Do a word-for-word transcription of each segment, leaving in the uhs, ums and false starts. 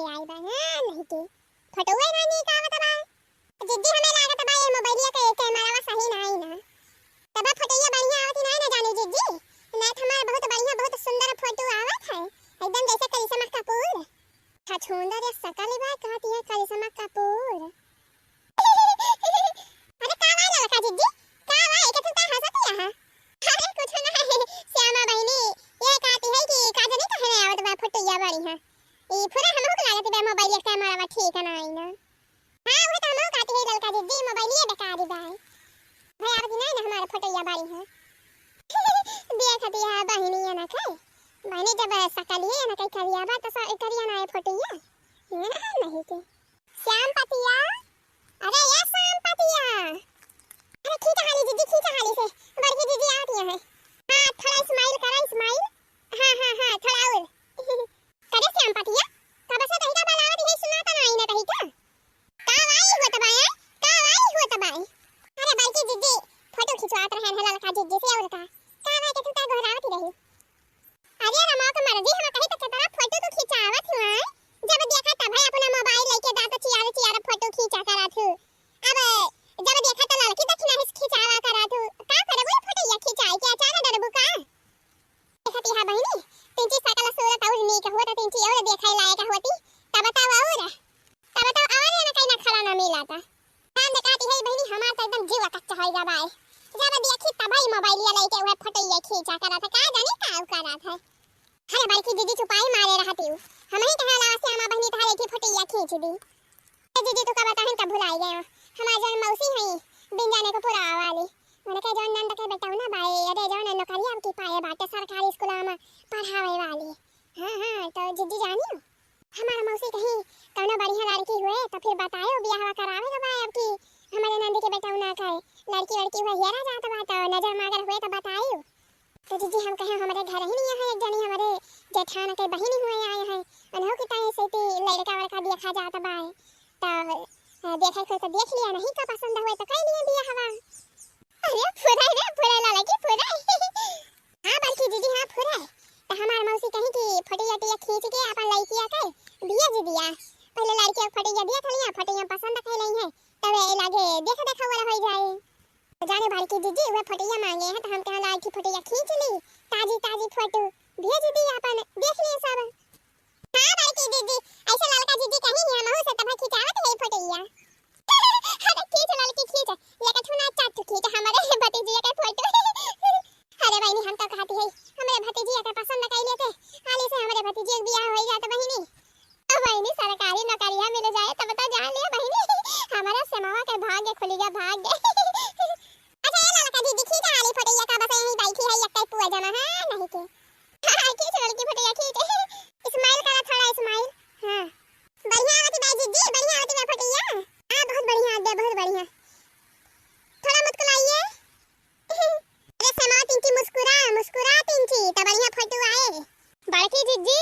आई बा, हाँ, नहीं के। फोटोए ना नीक आवत बा। जिज्जी, हमें लागत बा ये मोबाइलिया के कैमरावा सही नाई ना। तब फोटोइया बढ़िया आवत ही नाई ना जानी जिज्जी। ना तो हमार बहुत बढ़िया, बहुत सुंदर फोटो आवत है। एकदम जैसे करिश्मा कपूर। छछूंदर या सकल बा, कहती है करिश्मा कपूर। अरे का बा ललका जिज्जी? का बा? एके तू का हंसत हिया हा? अरे कुछ ना है, श्यामा बहिनी, ये कहती है कि का जानी काहे ना आवत बा फोटोइया बढ़िया। ई फुरा हमहू के लागत बा मोबाइल के कैमरा बा ठीक नाई ना। हाँ, उहे तो हमहू कहती है ललका जिज्जी, मोबाइलिया बेकार बा। भाई आवत ही नाई ना हमार फोटोइया बढ़िया। देखती है बहिनी ये ना के। बहिनी जब सकलिए ना कहीं करिया बा तो स-, करिया ना है फोटोइया। ये ना नहीं के। श्याम पतिया, अरे ये श्याम पतिया, अरे खींचा हाली जिज्जी, खींचा हाली से, बड़की जिज्जी आवत ही है। हाँ, थोड़ा smile करा, smile। हाँ, हाँ, हाँ, थोड़ा और। करे श्याम पतिया, कब से कहीं का बुलावत ही, सुनाता नाई ना कहीं का। का वाई होत बा, ए? का वाई होत बा, ए? अरे बड़की जिज्जी, फोटो खिंचवात रहे हैं ललका जिज्जी से और का। का वाई के तू का गोहरावत रही? अरे रमा के मर्जी, हम कहीं तो केतना फोटो तू खिंचावत हुआ है। जब देखा तब है अपना मोबाइल लेके दांत चियार चियार फोटो खींचा करत हूँ। अब जब देखा तो लड़की दक्षिणा हिस खिंचावा करत हूँ। का करबू ये फोटो ये खिंचाई के अचार डरबू का? देखत हा बहिनी, तिनची सकल सूरत और नीक होत, तिनची और देखे लायक होती, तब तो और, तब तो और ये ना कहीं ना खड़ा ना मिला था। कान दे काटी है बहिनी, हमार तो एकदम जीव कच्चा हो जा बाय। जब देखी तब ही मोबाइलिया लेके वह फोटो ये खींचा करत है, का जानी का करत है। अरे बड़की जिज्जी चुपाई मारे रहती हूँ। हम ही कहाँ लावा श्यामा बहिनी तहारे की फोटो ये खींच दी। ए जिज्जी, तू का बताहिन का भुलाई गयो। हमार जौन मौसी हई, बिन जाने को पुरावा वाली। उनके जौन नंद के बेटौना बाए, अरे जौन नौकरिया की पाए बाटे सरकारी स्कूल में पढ़ावे वाली। हाँ, हाँ, तो जिज्जी जानियो, हमार मौसी कहीं कौनो बढ़िया लड़की हुए तो फिर बतायो, बियाहवा करावे के बाए अब की हमारे नंद के बेटौना का लड़की वड़की हुए हेरा जात बा तो नजर मागर हुए तो बतायो। तो जिज्जी हम कहे हमरे घर ही नहीं है, एक जनी हमरे जेठान के बहिनी हुए आए हैं, उन्हों की ताई से ती लड़का वड़का देखा जात बाए, तो, अ, देखे के तो देख लिया, नहीं का पसंद हुए तो कर लिया बियाहवा। अरे फुराई रे, फुराई लाला की फुराई। हाँ बड़की जिज्जी, हाँ फुराई। तो हमार मौसी कहीं कि फोटो वोटो खींच के अपन लड़किया के भेज दिया। पहले लड़किया के फोटो देख लिया, फोटो पसंद कर ली है, तब ए लागे देख देखा वाला हो जाए। तो जाने बड़की जिज्जी, वह फोटोइया मांगे हैं, तो हम कहा लाए कि फोटोइया खींच ली, ताजी ताजी फोटो भेज दी, अपन देख लिए सब। हाँ बड़की जिज्जी, ऐसे ललका जिज्जी कहीं नहीं, हमहू से तब खिंचावत है फोटोइया। अरे खींच ललकी खींच, एक ठो ना चार ठो खींच हमारे भतीजिया के फोटो। अरे बहिनी, हम तो कहती है, हमारे भतीजिया के पसंद कर लेते, हाली से हमारे भतीजिया के बियाह हो जात बहिनी। अब बहिनी सरकारी नौकरिया मिल जाए तब तो जान लिया बहिनी, हमारा श्यामवा के भाग्य खुल गया, भाग्य। अच्छा ए ललका जिज्जी, खींचा हाली फोटोइया का, बस यहीं बैठी है, एक पुआ जमा है नहीं के। हाँ, खींच ललकी फोटोइया खींच। Smile करा थोड़ा, smile। हाँ। बढ़िया आवती बा जिज्जी, बढ़िया आवती बा फोटोइया। हाँ, बहुत बढ़िया आवती बा, बहुत बढ़िया। थोड़ा मुस्कुराइए। अरे श्यामा तिनची मुस्कुरा, मुस्कुरा तिनची, तो बढ़िया फोटो आए। बड़की जिज्जी,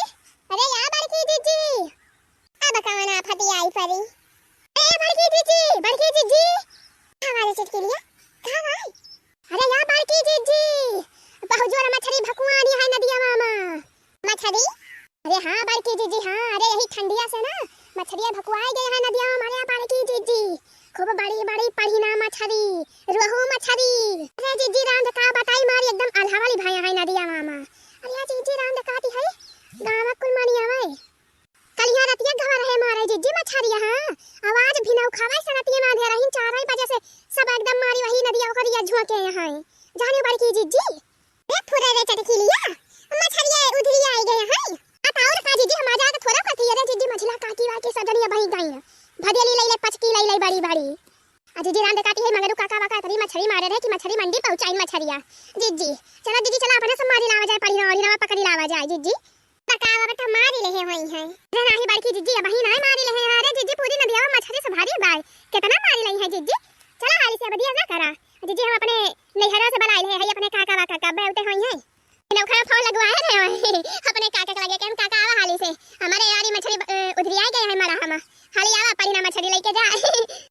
अरे या बड़की जिज्जी। अब कौन आफत आई परी? अरे बड़की जिज्जी, बड़की जिज्जी। का वाले चुटकिलिया? का भाई? अरे या बड़की जिज्जी, बहुत जोर मछरी भकुआनी है नदिया मामा। मछरी? अरे हाँ बड़की जिज्जी, हाँ, अरे यही ठंडिया से ना मछरिया भकुआई गए हैं नदिया में, अरे बड़की जिज्जी, खूब बड़ी बड़ी पढ़िना मछरी, रोहू मछरी। अरे जिज्जी रांद का बताई मारी, एकदम अल्हा वाली भया है नदिया मामा। अरे या जिज्जी रांद काती है, गाँव कुल मानी आवे। कल यहाँ रतिया घर रहे मारे जिज्जी मछरिया, हाँ, आवाज भी ना उखावे से रतिया में अंधेरा ही चार बजे से सब एकदम मारी वही नदिया ओकरिया झोंके यहाँ है। जाने बड़की जिज्जी। ए फुरे रे चटकिलिया, मछरिया उधरिया आई गया है। आ तो और का जिज्जी, हम आ जाए तो थोड़ा करती है रे जिज्जी, मझिला काकी वाकी सब जनिया बही गई। भदेली लई ले, पचकी लई ले बड़ी बड़ी। आ जिज्जी रांद काती है, मगरू काका वाका इतनी मछरी मारे रहे कि मछरी मंडी पहुंचाइन मछरिया। जिज्जी, चला जिज्जी, चला अपने सब मारी लावा जाए, पढ़ी ना, पकड़ी लावा जाए जिज्जी। पकावा बेटा मारी ले है वही है। रे नाही बड़की जिज्जी, अबही नाही मारी ले है। अरे जिज्जी, पूरी नदिया में मछरी से भरी बाय, कितना मारी ले है जिज्जी। चला हाली से अब दिया ना करा। जिज्जी, हम अपने नैहरा से बुलाई ले है, अपने काका वाका का बेवते होई है। नौखरा फोन लगवाए रहे हैं अपने काका के लगे, कहन काका आवा हाली से, हमारे यारी मछरी, अ, उधरी आ गए हैं मरा हम, हाली आवा पढ़ी ना मछरी लेके जा।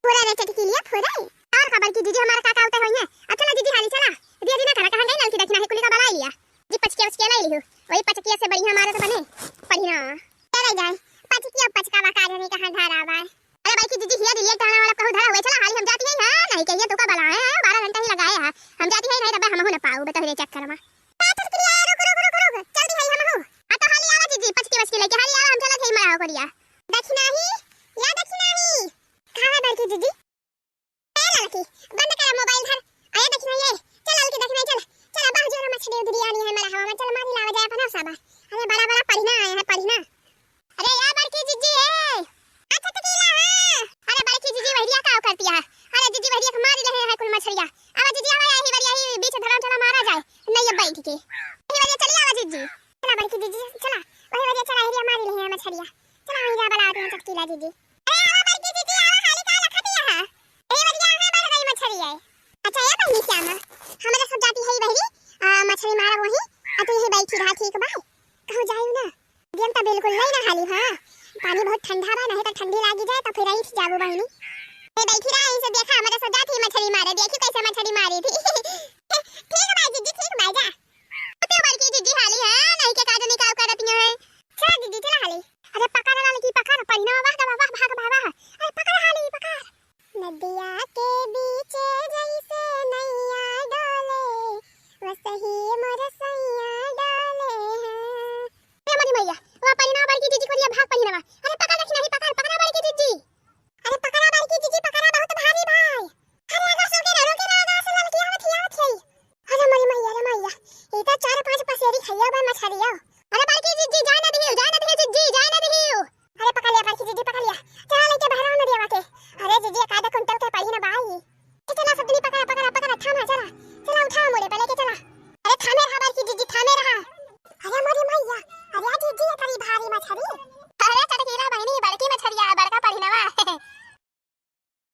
पूरा रे चटकिलिया पूरा। और खबर की जिज्जी हमारे काका उते होई है। अब चला जिज्जी हाली चला, दिया जी ना करा, कहाँ गई ललकी दखिना है, कुली का बलाई लिया। जी पचकिया उचकिया लाई लियो, वही पचकिया से बढ़िया हमारे तो बने पढ़ी ना। चला जाए, पचकिया पचका डूबे तोहरे चक्कर मा। आ, चुटकिलिया, रुक, रुक, रुक, रुक, चल दी है हम हो। आ, तो हाली आवा जीजी, पचकी वचकी लेके हाली आवा, हम चलत है मड़ावा करिया। दखिनाही, या दखिनाही। कहाँ है बड़की जीजी? ए लड़की, बंद कर मोबाइल धर। अरे दखिनाही, चल लड़की दखिनाही, चल। चल, अब जोर मछली उधरी आनी है मड़ावा मा, चल मारी लावा जाए अपना साबा। अरे बड़ा बड़ा पढ़ना आया है, पढ़ना। अरे या बड़की जीजी है। अच्छा तो कीला है। अरे बड़की जीजी वहरिया का करती है? अरे जीजी वहरिया के मारी ले है कुल मछरिया। अब जीजी आवा यही वरिया ही बीच धरम चला मारा जाए। नहीं अब बैठ के। यही वरिया चली आवा जीजी। चला बड़की जीजी चला। वही वरिया चला हिरिया मारी ले है मछरिया। चला वही जा बला आते हैं चटकीला जीजी। अरे आवा बड़की जीजी आवा हाली का लखा दिया है। यही वरिया है बढ़ गई मछरिया। अच्छा ये बहनी क्या ना? हमारे सब जाती है वहरी आ, मछरी मारा वही। आ तू यही बैठी रहा ठीक बा। कहूँ जायू ना। दियम त बिल्कुल नहीं नहाली, हाँ। पानी बहुत ठंडा बा, नहीं तो ठंडी लागी जाए तो फिर ऐठ जाबू बहिनी। ए, बैठी रहा, इसे देखा, हमारे सजा थी मछली मारे, देखी कैसे मछली मारी थी। ठीक बा जीजी, ठीक बा, जा। उते बड़की जीजी हाली है, नहीं के काजो निकाल कर रतिया है। चला जीजी, चला हाली। अरे पकड़ ला लड़की, पकड़, पढ़ना, वाह, वाह, वाह, वाह, वाह। अरे पकड़ हाली, पकड़। नदिया के बीचे जैसे नैया डोले, वसही मोर सैया डोले हैं। ए मोरी मैया, वा पनिना बड़की जीजी कोरिया भाग पनिना। अरे पकड़ रखी नहीं, पकड़, पकड़ा बड़की जीजी। अरे पकड़ा बड़की जीजी, पकड़ा बहुत भारी भाई। अरे अगर सो के ना, रोके ना, अगर से लड़की आवत ही, आवत ही। अरे मोरी मैया, रे मैया, ई तो चार पांच पसेरी खैया बा मछरिया।